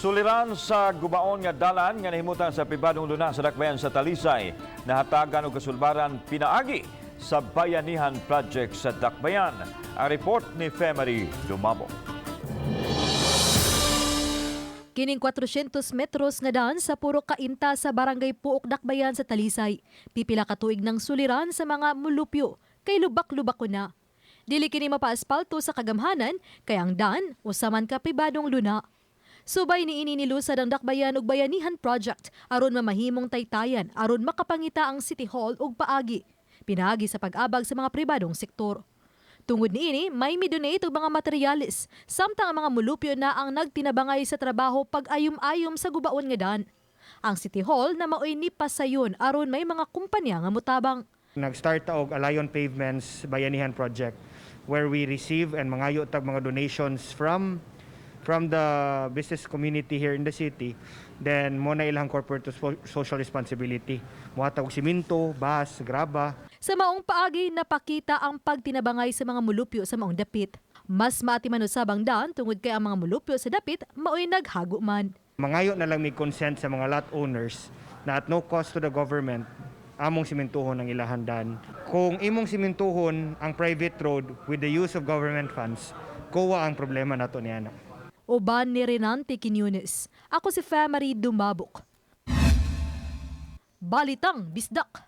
Suliran sa gubaon nga dalan nga nahimutang sa pribadong luna sa Dakbayan sa Talisay, nahatagan og kasulbaran pinaagi sa Bayanihan Project sa Dakbayan. Ang report ni Femery Dumabo. Kining 400 metros nga daan sa Purok Kainta sa Barangay Puok, Dakbayan sa Talisay. Pipila ka tuig ng suliran sa mga mulupyo kay lubak-lubak ko na. Dili kini mapaasfalto sa kagamhanan kay ang daan usa man ka pribadong luna. Subay niini nilusad ang Dakbayan og Bayanihan Project aron mamahimong taytayan aron makapangita ang City Hall og paagi. Pinaagi sa pag-abag sa mga pribadong sektor. Tungod niini, may midonate og mga materyales, samtang ang mga mulupyo na ang nagtinabangay sa trabaho pag-ayom-ayom sa gubaon nga dan. Ang City Hall na maoy ni pasayon aron may mga kumpanya nga mutabang. Nag-start ta og Alayon Pavements Bayanihan Project where we receive and mangayo tag mga donations from the business community here in the city. Then mo na ilang corporate social responsibility. Mohatag og simento, bas, graba. Sa maong paagi, napakita ang pagtinabangay sa mga mulupyo sa maong dapit. Mas maatiman usab ang daan tungod kay ang mga mulupyo sa dapit maoy naghago man. Mangayo na lang may consent sa mga lot owners na at no cost to the government among simentuhon ang ilahan dan. Kung imong simentuhon ang private road with the use of government funds, kuwa ang problema nato niana. Uban ni Renante Quiñones. Ako si Famary Dumabok. Balitang Bisdak.